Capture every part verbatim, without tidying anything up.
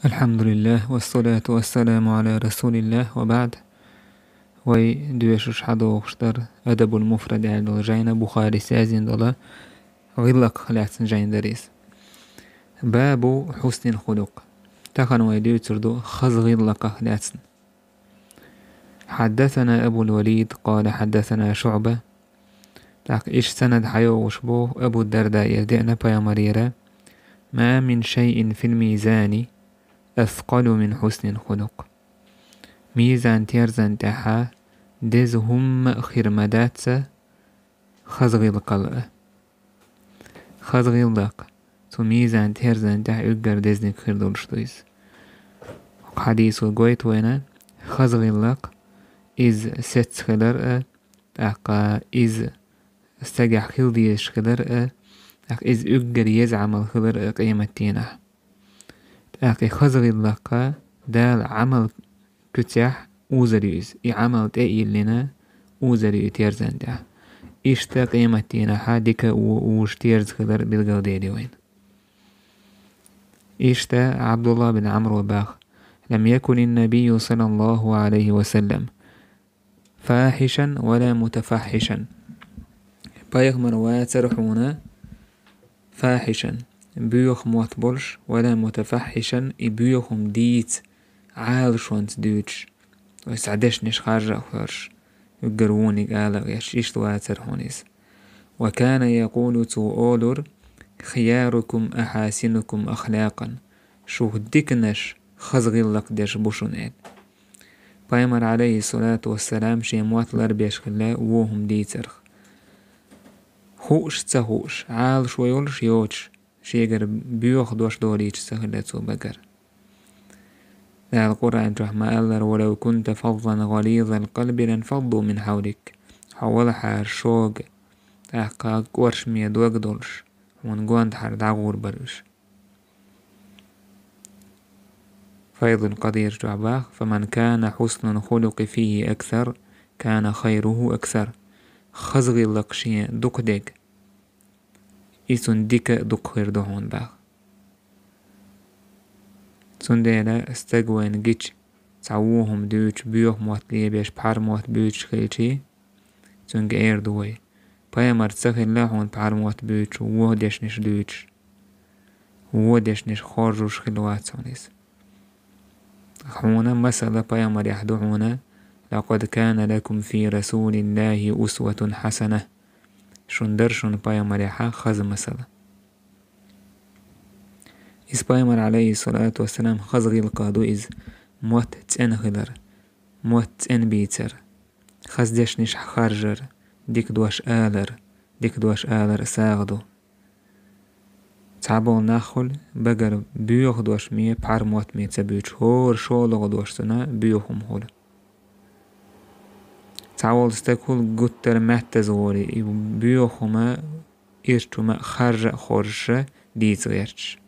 الحمد لله، والصلاة والسلام على رسول الله، وبعد. Вай доьшуш хьадогӀуш дар Адабул-Муфрад аьлла долу жайна, Бухарис яздина долу, гӀиллакхах лаьцна жайна дара иза. باب حسن الخلق. Тахана вай дуьйцур ду хаза гӀиллакхах лаьцна. حدثنا أبو الوليد قال حدثنا شعبة. ТӀаккха иштта санад хьайогӀуш боху Абу Дардаера деана пайхамарера: ما من شيء في الميزان أثقل من حسن الخلق. Мизан-терзан тӀехь деза хӀумма а хир ма дац хаза гӀиллакхал а. Хаза гӀиллакх цу мизан-терзан тӀехь уггар дезаниг хир долуш ду иза. Хьадисо гойту вайна, хаза гӀиллакх иза сецца хилар а, тӀаккха иза стагехь хила дезаш хилар а, тӀаккха иза уггар еза Ӏамал хилар а къематдийнахь. ТӀаккха и хаза гӀиллакх Дала Ӏамал куьцехь узар ю иза, и Ӏамал тӀе а йиллина, узар ю и терзан тӀехь. Иштта къематдийнахьа дика а ву-, вуж терза хилар билгалдели вайна. Иштта Абдулла бин Амро бах: لم يكن النبي صلى الله عليه وسلم فاحشا ولا متفحشا. Пайхамар вацара хьуна фахьишан, боьха мотт болуш, ولا متفحشا, и боьха хӀума дийца, Ӏалашонца дуьйцуш, вай схьа дешнаш харжа а хьоьжуш, уггар вониг ала а гӀерташ, иштта вацара хьуна иза. وكان يقول, цо олура: خياركم أحاسنكم أخلاقا. Шух диканаш хаза гӀиллакх дерш бу шуна аьлла. Пайхамар, алейхиссалату вассалам, шен мотт ларбеш хилла вон хӀума дийцарх. Хууш а ца хууш, Ӏалашо йолуш а йоцуш, шегара боьха дош долуьйтуш ца хилла цо багара. Дала Къуръан чохь ма-аллара: ولو كنت فظا غليظ القلب لانفضوا من حولك. Хьо валахьара шога, тӀаккха кӀоршаме дог долуш, хьуна гондахьара дӀагӀур бара уьш. Файзул Къадир чохь бах: فمن كان حسن الخلق فيه أكثر كان خيره أكثر. Хаза гӀиллакх шен дукха дерг, и цунна дика а дукха хир ду хьуна бах. Цундела стаг вайна гича, цхьа вон хӀума дуьйцуш, боьха мотт лебеш, пхьар мотт буьйцуш хилчий, цуьнга эр ду вай: пайхамар ца хилла хьуна пхьар мотт буьйцуш, вон дешнаш дуьйцуш, вон дешнаш хоржуш хилла вац хьуна иза. Хьуна масала пайхамарехь ду хьуна: لقد كان لكم في رسول الله أسوة حسنة. Шун дара шуна пайхамарехьа хаза масала. Иза пайхамар, алейхиссалату вассалам, хаза гӀиллакх ду иза: мотт цӀена хилар, мотт цӀена бийцар, хаза дешнаш харжар, дика дош алар, дика дош алар сагӀа ду. Цхьаболу нах хуьлу, багара боьха дош ме, пхьар мотт ме ца буьйцуш, хӀора шолгӀа дош цунна боьха хӀума хуьлу. Цхьаволу стаг хуьлу гуттар а меттаза гӀорий, и боьха хӀума, ирча хӀума харжа а хоржуша дийца гӀерташ.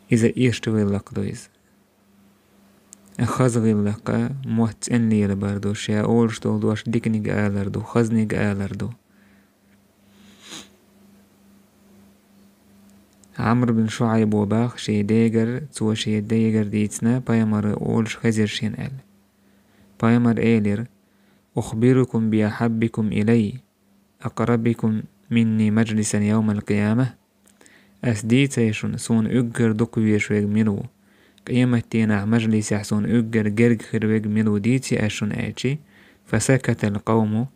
Иза ирча гӀиллакх ду иза. Хаза гӀиллакх мотт цӀена лелабар ду, ша олуш долу дош диканиг алар ду, хазниг алар ду. Ӏамр бин Шуайбо бах шен дегара, цо шен дегара дийцина, пайхамара олуш хезира шена аьлла. Пайхамар элира: أخبركم بأحبكم إلي أقربكم مني مجلسا يوم القيامة. Ас дийцай шуна, суна уггар дукха везаш верг мила ву? Къематдийнахь мажлисехь суна уггар герга хир верг мила ву дийций ас шуна аьлчи, فسكت القوم,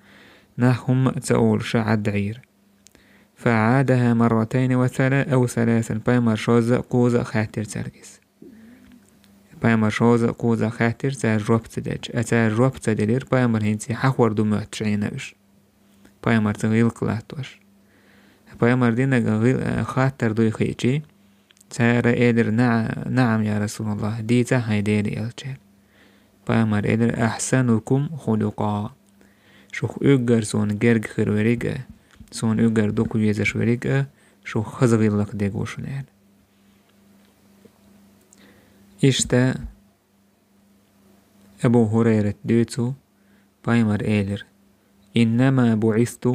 нах хӀумма а ца олуша Ӏаддаийра. فأعادها مرتين وثلا-, أو ثلاثا, пайхамар шозза а, кхузза а хаьттира цаьрга иза. Пайхамар шозза а, кхузза а хаьттира, цара жоп ца делча. А цара жоп ца делира, пайхамар хӀинца хьахор ду моьттуш Ӏийна уьш. Пайхамарца гӀиллакх латтош. Пайхамар динарг гӀил-, хаттар дуй хиъчи, цара элира: «НаӀ-, наӀам, я Расулаллах, дийца хьайн Дела элча». Пайхамар элира: «أحسنكم خلقا». Шух уггар суна герга хир верг а, суна уггар дукха везаш верг а, шух хаза гӀиллакх дерг ву шуна аьлла. Иштта Абу ХӀурайрат дуьйцу, пайхамар элира: «إنما بعثت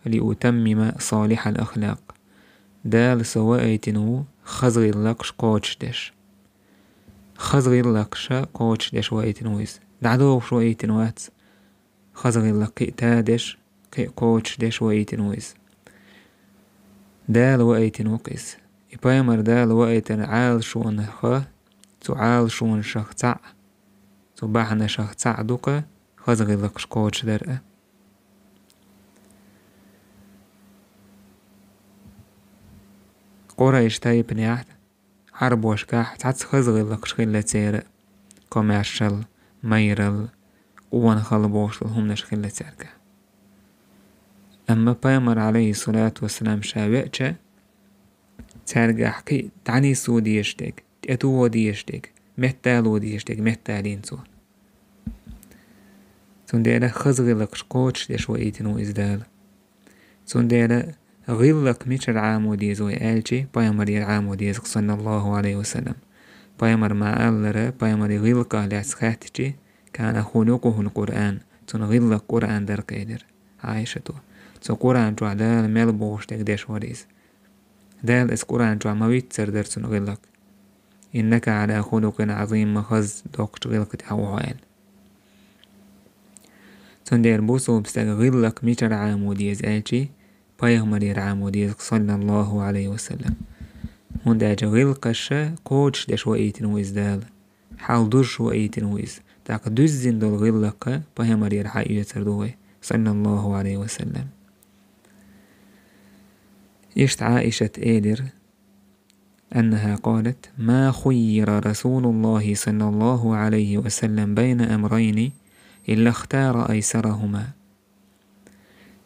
لأتمم صالح الأخلاق». Дала со ваийтина ву хаза гӀиллакхаш кхочушдеш. Хаза гӀиллакхаш кхочушдеш ваийтина ву иза. ДӀадохуш ваийтина вац. Хаза гӀиллакх кхин а тадеш, кхин а кхочушдеш ваийтина ву иза. Дала ваийтина ву-кх иза. И пайхамар Дала ваийтар Ӏалашонах, цу Ӏалашонашах цхьаъ, цу бахьанашах цхьаъ ду-кх хаза гӀиллакхаш кхочушдар а. Къурайш тайпанехь, Ӏарбошкахь цхьацца хаза гӀиллакхаш хилла церан, комаьршал, майрал, къонахалла бохуш долу хӀуманаш хилла цаьргахь. Амма пайхамар, Ӏалайхиссалату вассалам, ша веача, цаьргахь кхин а дӀанисо дезаш дерг, тӀетухо дезаш дерг, меттало дезаш дерг метталийна цо. Цундела хаза гӀиллакхаш кхочушдеш ваийтина ву иза Дала. Цундела гӀиллакх мичара Ӏамо деза вай аьлча, пайхамарера Ӏамо деза, саллаллаху Ӏалайхи ва саллам. Пайхамар ма-аллара, пайхамаран гӀиллакхах лаьцна хаьттича, «Кана хулукухул Къуръан», цуьнан гӀиллакх Къуръан дара-кх элира Ӏайшата. Цу Къуръан чохь Дала мел бохуш дерг деш вара иза. Дала иза Къуръан чохь ма-виттара дара цуьнан гӀиллакх. «Иннака Ӏала хулукъин Ӏазим», ма хаза доккхачу гӀиллакха тӀехь ву хьо аьлла. Цундела бусулба стага гӀиллакх мичара Ӏамо деза аьлча, пайхамарера Ӏамо деза, саллаллаху Ӏалайхи ва саллам. ХӀунда аьлча гӀиллакхаш кхочушдеш ваийтина ву иза Дала, хьалдузуш ваийтина ву иза. ТӀаккха дуьззина долу гӀиллакх пайхамарера хьаоьцур ду вай, саллаллаху Ӏалайхи ва саллам. Иштта Ӏаишат элира, أنها قالت: ما خير رسول الله صلى الله عليه وسلم بين أمرين إلا اختار أيسرهما.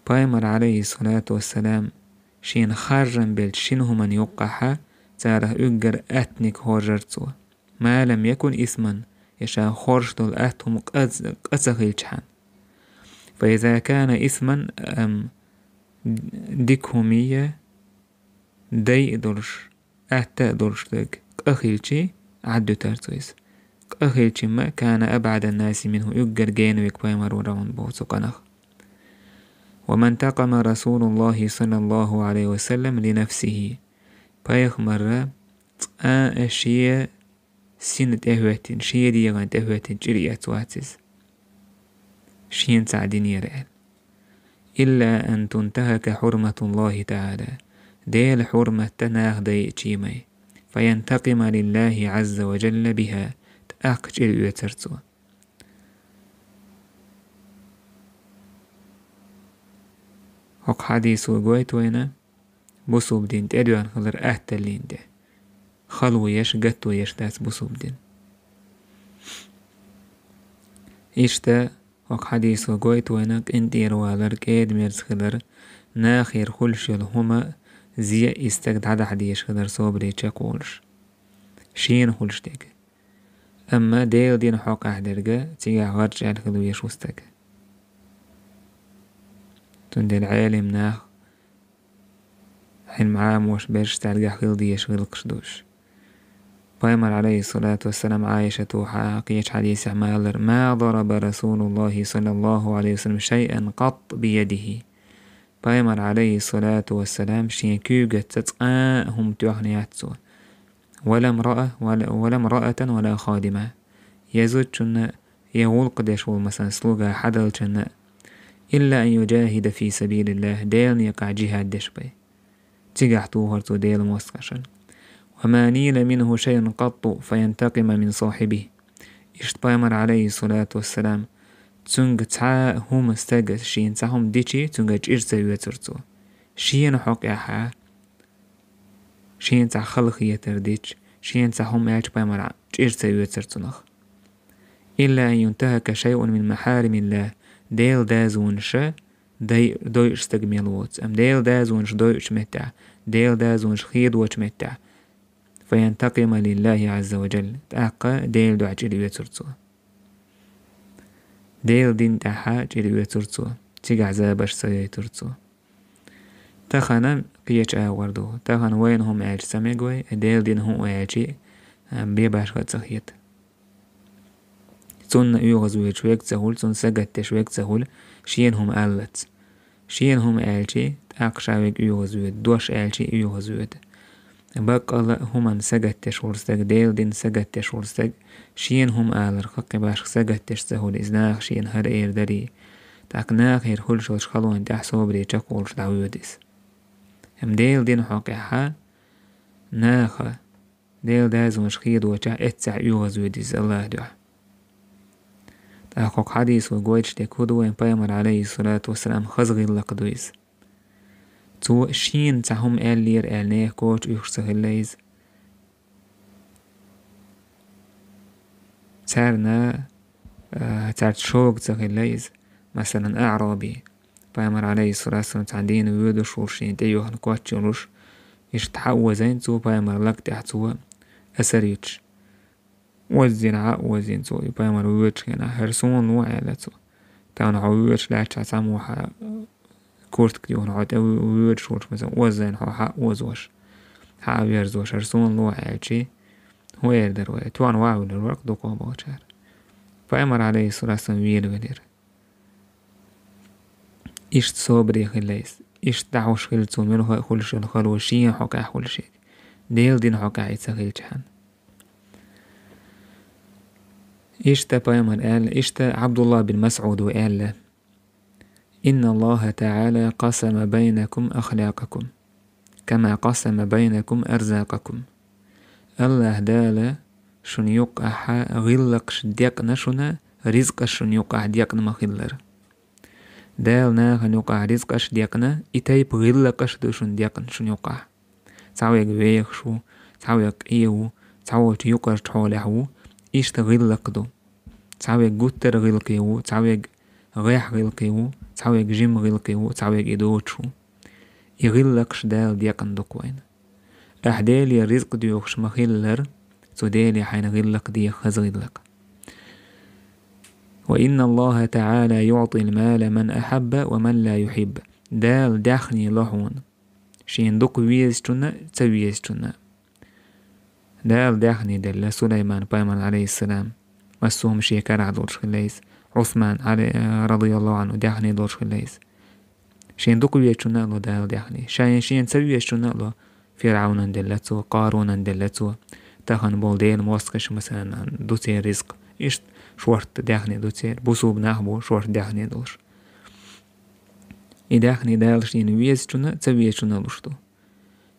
Пайхамар, Ӏалайхиссалату вассалам, шена харжам беллачу шина хӀуманна юккъехь царах уггар аттаниг хоржар цо. ما لم يكن إثما, я ша хоржуш долу атта хӀума къа-, къа ца хилчхьана. فإذا كان إثما أم дика хӀума я, дайа долуш, атта а долуш дерг къа хилча, Ӏаддуьтура цо иза. Къа хилча-м, كان أبعد الناس منه, уггар гена верг пайхамар вара боху цу къинах. وما انتقم رسول الله صلى الله عليه وسلم لنفسه. Пайхамар цкъа а шен сина тӀехӀоьттина, шен дегӀана тӀехӀоьттина чӀир эцна вац иза. Шена цхьаъ динера аьлла. إلا أن تنتهك حرمة الله تعالى. Делан хьурмат наха дайча-м, فينتقم لله عز وجل بها, тӀаккха чӀир оьцура цо. ХӀокху хьадисо гойту вайна, бусулба дин тӀедоьгӀна хилар атталлин тӀе. Хало еш, гатто еш дац бусулба дин. Иштта, хӀокху хьадисо гойту вайна къинтӀера валар, кӀеда-мерза хилар, нахера хуьлуш йолу хӀума, зен а, и стаг дӀадахьа дезаш хилар собаре чекхволуш. Шена хуьлуш дерг. Амма Делан дина хьокъехь дерг, цигахь гӀарчӀ аьлла хила везаш ву стаг. Цундела Ӏелам нах, Ӏилма Ӏамош берш, цаьргахь хила дезаш гӀиллакхаш ду уьш. Пайхамар, Ӏалайхиссалату вассалам, Ӏайшата хьа-, кхечу хьадисехь ма-аллара: ما ضرب رسول الله صلى الله عليه وسلم شيئا قط بيده. Пайхамар, Ӏалайхиссалату вассалам, шен куьйгаца цкъа а хӀума тоьхна яц цо. ولا امرأة، ولا، ولا امرأة ولا خادما. Я зудчунна, я гӀуллакх деш волу, масалан, слуга хьадалчунна, إلا أن يجاهد في سبيل الله, Делан некъахь джихӀад деш бен. Цигахь тухура цо Делан мостагӀашна. وما نيل منه شيء قط فينتقم من صاحبه. Иштта пайхамар, Ӏалайхиссалату вассалам, цуьнга цхьа а хӀума, стага шена цхьа хӀума дича, цуьнга чӀир ца оьцура цо. Шена хьокъехь, шена цхьа халахетар дича, шена цхьа хӀума аьлча, пайхамар чӀир ца оьцура цунах. إلا أن ينتهك شيء من محارم الله, Делан дазонаш дой-, дойуш стаг мел воцу. Амма Делан дазонаш дойучу меттехь, Делан дазонаш хедочу меттехь, فينتقم لله عز وجل, тӀаккха Делан дуьхьа чӀир оьцура цо. Делан дин тӀехь чӀир оьцура цо, цигахь забарш ца яйтура цо. Тахана кхечу агӀор ду. Тахана вайна хӀума аьлча ца мега вай, Делан дин хӀун аьлча, а, бен башха а ца хета. Цунна оьгӀазвоьдуш верг ца хуьлу, цунна сагатдеш верг ца хуьлу, шена хӀума аллалц. Шена хӀума аьлча, тӀаккха ша верг оьгӀазвоьду, дош аьлча, оьгӀазвоьду. Баккъала а хӀуманна сагатдеш волу стаг, Делан динна сагатдеш волу стаг, шена хӀума аларх кхин башха сагатдеш ца хуьлу, иза наха шена хӀара эр дарий, тӀаккха нахера хуьлуш йолчу халонна тӀехь собаре чекхволуш дӀавоьду иза. Амма Делан динан хьокъехь наха Делан дозанаш хедочохь эццехь оьгӀазвоьду иза Аллахьан дуьхьа. ТӀаккха хӀокху хьадисо гойтуш дерг хӀун ду вайн, Пайхамар, Ӏалайхиссалату вассалам, хаза гӀиллакх ду иза. Цо шена цхьа хӀума аьллера аьлла, нехан коча уьхуш ца хилла иза. Царна, а, цаьрца шога ца хилла иза. Масалан, аӀраби. Пайхамар, Ӏалайхиссалату вассалам, цхьана дийна воьдуш волуш, шена тӀеюьхна коч йолуш, иштта хьаозийна цо Пайхамаран лаг тӀехь, цо асар юьтуш. Озийна, хьа а озийна цо, и Пайхамар воьдучу хенахь, хӀара суна ло аьлла цо. Тахана хьо воьдуш лаьтташ хьан цхьаммо хьан куртка юьхна хьо тӀе воьдуш волчу, масалан, озийна хьо хьа а озош, хьа а верзош, хӀара суна ло аьлчи, хӀун эр дара вай? Тоьхна ваха велира вара-кх дукхах болчара. Пайхамар, Ӏалайхиссалату вассалам, велавелира. Иштта собаре хилла иза. Иштта дӀахьош хилла цо муьлхха а хуьлуш йолу хало шен хьокъехь хуьлуш ерг. Делан динан хьокъехь и ца хилчахьана. Иштта Пайхамар аьлла, иштта Ӏабдуллахь бин МасӀуда аьлла: «Инна Аллаха таӀала къасама байнакум ахлакъакум, кама къасама байнакум арзакъакум». Аллахь Дала шуна юккъахь гӀиллакхаш декъна шуна, ризкъаш шуна юккъахь декъна ма-хиллара. Дала нахана юккъахь ризкъаш декъна, и тайпа гӀиллакхаш ду шуна декъна шуна юккъахь. Цхьаверг вехаш ву, цхьаверг къе ву, цхьаволчу юкъарчу хьолехь ву, иштта гӀиллакх ду. Цхьаверг гуттара а гӀиллакхе ву, цхьаверг гӀеххьа гӀиллакхе ву, цхьаверг жимма гӀиллакхе ву, цхьаверг и доцуш ву. И гӀиллакхаш Дала декъна ду-кх вайна. Ахь Делера ризкъ доьхуш ма-хиллара, цу Деле хьайна гӀиллакх деха, хаза гӀиллакх. «Ва инна Аллаха таӀала юӀтил мала ман ахьабба ва ман ла юхьибб». Дала даьхни ло хьуна, шена дукха везачунна а, ца везачунна а. Дала даьхни делла Сулайман-пайхамарна, Ӏалайхиссалам, массо а хӀума шен карахь долуш хилла иза. Ӏусман, Ӏали, радияллаху Ӏанху, даьхни долуш хилла иза. Шена дукха везачунна а ло Дала даьхни. Шен, шена ца везачунна а ло. ФирӀавнан делла цо, Къарунан делла цо. Тахана болу Делан мостагӀаш, масалан, ду церан ризкъ. Иштта шортта даьхни ду церан. Бусулба нах бу шортта даьхни долуш. И даьхни Дала шена везачунна а, ца везачунна а луш ду.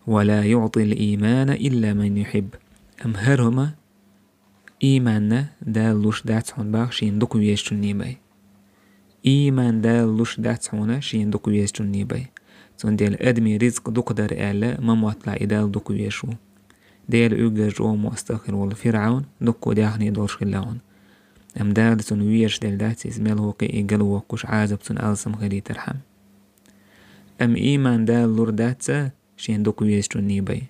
«Ва ла юӀтил иймана илла ман юхьибб». Амма хӀара хӀума, ийманна Дала луш дац хьуна боху шена дукха везачунна бен. Ийман Дала луш дац хьуна шена дукха везачунна бен. Цундела адамийн ризкъ дукха дара аьлла, ма мотталахь и Дала дукха везаш ву. Делан уггар чӀогӀа мостагӀа хир волу ФирӀавн дуккха даьхни долуш хилла хьуна. Амма Дала цунна везаш делла дац иза, мел ву кхиий, гал воккхуш, Ӏазап цунна алсам хилийтархьама. Амма ийман Дала лур дац шена дукха везачунна бен.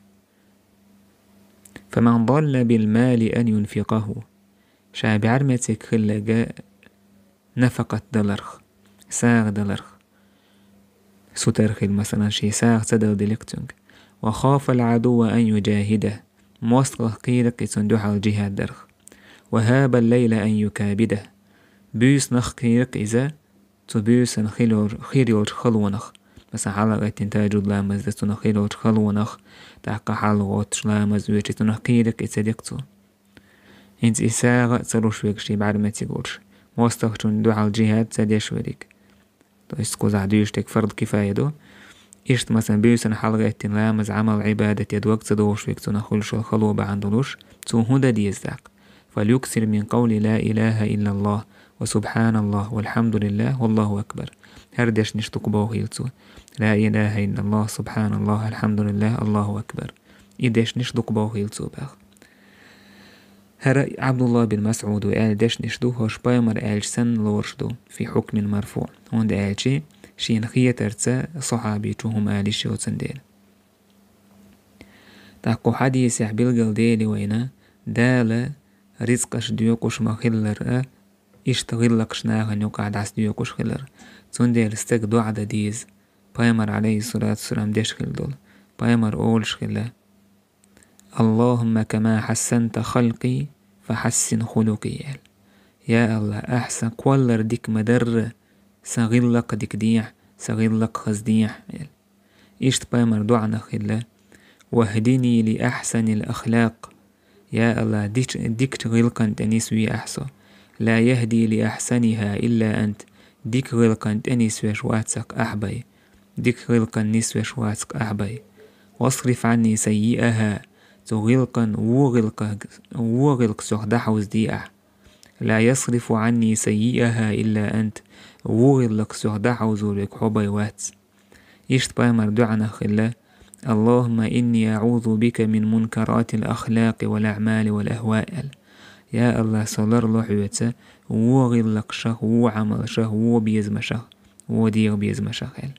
«Фаман далла бил мали ан юнфикъаху». Ша бӀаьрмециг хилларг нафакъат даларх, сагӀа даларх. Сутара хила, масалан, шен сагӀа ца дала дилира цуьнга. «Ва хафал Ӏадува ан юджахида». МостагӀах кхийракх и цунна дуьхьал джихӀад дарх. «Ва хабал лайла ан юкабида». Буьйсанах кхийракх иза, цу буьйсанна хир йолчу, хир йолчу халонах. Масалан, хьалхагӀеттина тахӀажжуд ламаз дан цунах хир йолчу халонах, тӀаккха хьалхагӀоттуш ламаз оьцуш цунах кхийракх и ца дикъ цо. ХӀинца и сагӀа а ца луш верг шен бӀаьрмециг волуш, мостагӀчунна дуьхьал джихӀад ца деш верг. То есть кхузахь дуьйцуш дерг фард кифая ду. Иштта, масалан, буьйсанна хьалхагӀеттина ламаз, Ӏамал, Ӏибадат я дог ца догӀуш верг цунах хуьлуш йолу хало бахьана долуш, цо хӀун дан деза тӀаккха? «Фалюксир мин къавли ла илаха иллаллах, ва субханаллах, валхьамдулиллах, валлаху акбар». ХӀара дешнаш дукха бохийла цо. «Ла илаха иллаллах, субханаллах, алхьамдулиллах, аллаху акбар». И дешнаш дукха бохийла цо боху. ХӀара Ӏабдуллах бин МасӀуда аьлла дешнаш ду, хӀорш пайхамар аьлча санна лоруш ду, фи хьукмин марфуӀ, хӀунда аьлча шена хетарца сахьабичо хӀума ала йиш йоцун дела. ТӀаккха кху хьадисехь билгалдели вайна, Дала рицкъаш доькъуш ма-хиллара, иштта гӀиллакхаш нахана юкъахь дӀасадоькъуш хилар. Цундела стага доӀа дан деза, пайхамар, Ӏалайхиссалату вассалам, деш хилла долу. Пайхамар олуш хилла: «Аллахумма кама хьассанта халкъи, фахьассин хулукъи», – аьлла. Я АллахӀ, ахьа сан кхоллар дика ма-дарра, сан гӀиллакх дика дехьа, сан гӀиллакх хаза дехьа, аьлла. Иштта пайхамар доӀанах хилла: واهدني لأحسن الأخلاق. Я АллахӀ, дич-, дикача гӀиллакхана тӀа нисве ахь со. لا يهدي لأحسنها إلا أنت. Дика гӀиллакхана тӀа нисвеш вац-кх ахь вай. Дика гӀиллакхана нисвеш вац-кх ахь вай. واصرف عني سيئها. Цу гӀиллакхан во гӀиллакх-, во гӀиллакх сох дӀахьовзаде ахь. لا يصرف عني سيئها إلا أنت. Во гӀиллакх сох дӀахьовзор верг хьо вай вац. Иштта пайхамара дуӀанах хилла: اللهم إني أعوذ بك من منكرات الأخلاق والأعمال والأهواء. Я АллахӀ, со ларло хьоца во гӀиллакхашах, во Ӏамалшах, во безамашах, во дегӀа безамашах аьлла.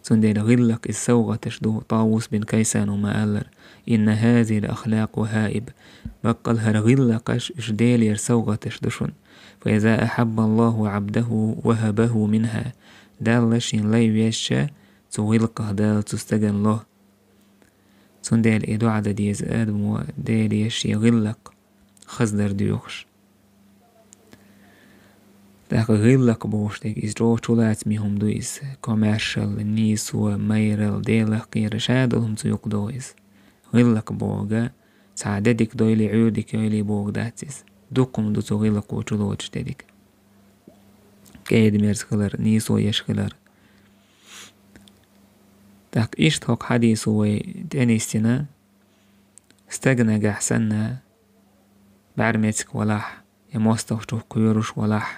Цундела гӀиллакх иза совгӀаташ ду, ТӀавус бин Кайсана ма аллара: إن هذه الأخلاق وهائب. Баккъала хӀара гӀиллакхаш, уьш Делера совгӀаташ ду шуна. فإذا أحب الله عبده وهبه منها. Далла шен лай везча, цу гӀиллакхах Дала цу стагана ло. Цундела и дуӀа де деза адамо, Деле шен гӀиллакх хаздар доьхуш. ТӀаккха гӀиллакх бохуш дерг иза чӀогӀа чулацаме хӀума ду иза. Комаьршал, нийсо, майрал, Делах кхерар, ша долу хӀума цу юкъа догӀу иза. ГӀиллакх бохург цхьа де дика дойла, Ӏуьйре дика йойла бохург дац иза. Дукха хӀума ду цу гӀиллакхо чулоцуш дерг. КӀеда-мерза хилар, нийсо еш хилар. ТӀаккха иштта хӀокху хьадисо вай тӀенисдина, стаг нагахь санна бӀаьрмециг валахь, я мостагӀчух кхоьруш валахь,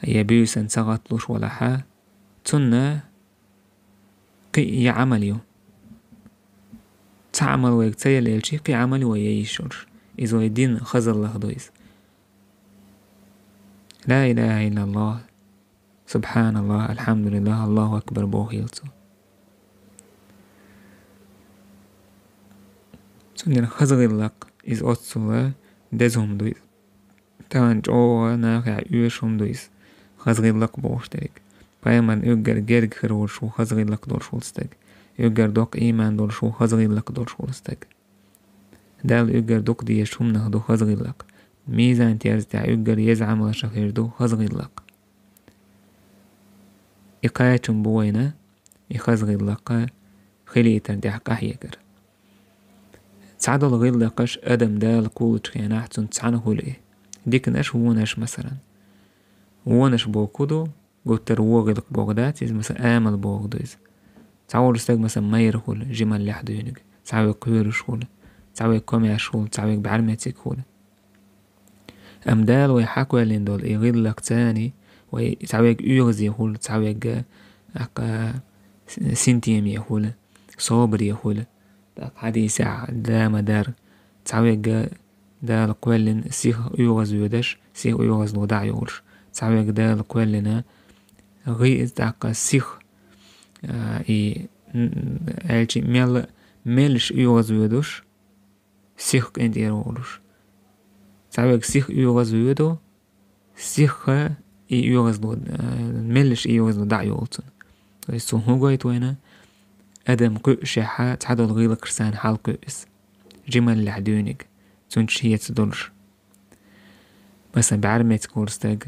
я буьйсанна ца гӀатталуш валахьа, цунна кхин а я Ӏамал ю. Цхьа Ӏамал вайга ца елла элчий, кхин а Ӏамал ю вай ян йиш йолуш. Иза вай дин хазаллах ду иза. لا إله إلا الله، سبحان الله، الحمد لله، الله أكبر бохийла цо. Цундела хаза гӀиллакх иза оццула деза хӀума ду иза. Тахана чӀогӀа нахехь оьшу хӀума ду иза. Хаза гӀиллакх бохуш дерг. Пайхамарна уггар герга хир волуш ву хаза гӀиллакх долуш волу стаг. Уггар доккха ийман долуш ву хаза гӀиллакх долуш волу стаг. Далла уггар дукха дезаш хӀуманах ду хаза гӀиллакх. Мизан-терза тӀехь уггар еза Ӏамалшах хир ду хаза гӀиллакх. И кхачам бу вайна, и хаза гӀиллакх хилийтар тӀехь къахьегар. Цхьадолу гӀиллакхаш адам Дала кхуллучу хенахь цунца цхьаьна хуьлу и. Диканаш, вонаш, масалан. Вонаш бохург ду, гуттар а вон гӀиллакх бохург дац иза, масалан, амал бохург ду иза. Цхьа волу стаг, масалан, майра хуьлу, жималлехь дуьйниг, цхьа верг кхоьруш хуьлу, цхьа верг комаьрша хуьлу, цхьа верг бӀаьрмециг хуьлу. Амма Дала вай хьакхоьллина долу и гӀиллакх царний, вай цхьа верг оьгӀазе хуьлу, цхьа верг, а, синтеме хуьлу, собаре хуьлу. ТӀаккха хьадисехь да ма-дарра, цхьа верг Дала кхоьллина сиха оьгӀазвоьдуш, сиха оьгӀазло дӀа а йолуш, цхьа верг Дала кхоьллина гӀи-, тӀаккха сиха, а, и, м, аьлчи мел, меллаш оьгӀазвоьдуш, сиха къинтӀера волуш. Цхьа верг сиха оьгӀазвоьду, сиха и оьгӀазло, а, меллаш и оьгӀазло дӀа а йолу цунна. То есть цунна хӀун гойту вайна? Адам кхуьушехьа цхьадолу гӀиллакхаш царна хьалакхуьу иза. Жималлехь дуьйниг, цунна чу хьеца долуш. Масалан, бӀаьрмециг волу стаг,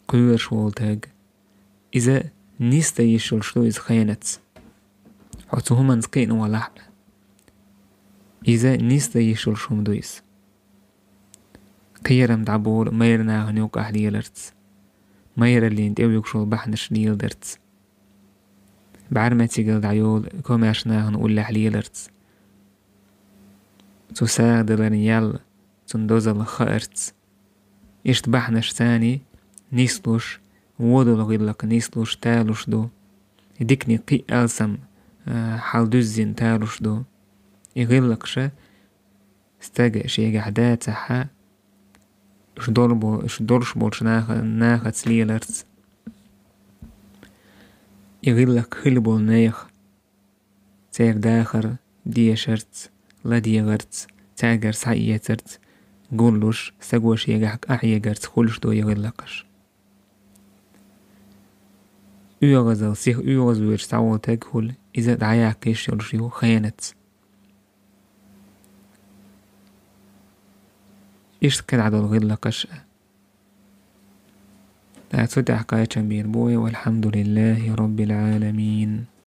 кхоьруш волу стаг, иза нисдан йиш йолуш ду иза хенаца. Хьо цу хӀуманца кхиъна валахь а. Иза нисдан йиш йолуш хӀума ду иза. Кхерам дӀаболу майра нахана юккъахь леларца. Майраллина тӀевуьгуш волу бахьанаш леладарца. БӀаьрмецигал дӀайолу комаьрша нахана уллехь леларца. Цу сагӀа даларна ял, цунна дозалла хаарца. Иштта бахьанаш царний нислуш, вон долу гӀиллакх нислуш, талуш ду. Диканиг кхин а алсам, а, хьал дуьззина талуш ду. И гӀиллакхаша стага шегахь дацахьа, уьш долу бо-, уьш долуш болчу наха-, нахаца леларца. И гӀиллакх хила болу нехан церан дахар дешарца, ладегӀарца, цаьргара схьаэцарца, гуллуш, стага шегахь къахьегарца хуьлуш ду и гӀиллакхаш. ОьгӀазал, сиха оьгӀазвоьдуш цхьа волу стаг хуьлу, иза дӀаяккха йиш йолуш ю хенаца. Иштта кхидӀа долу гӀиллакхаш а. Ткъа цу тӀехь кхачам бийр бу вай, والحمد لله رب العالمين.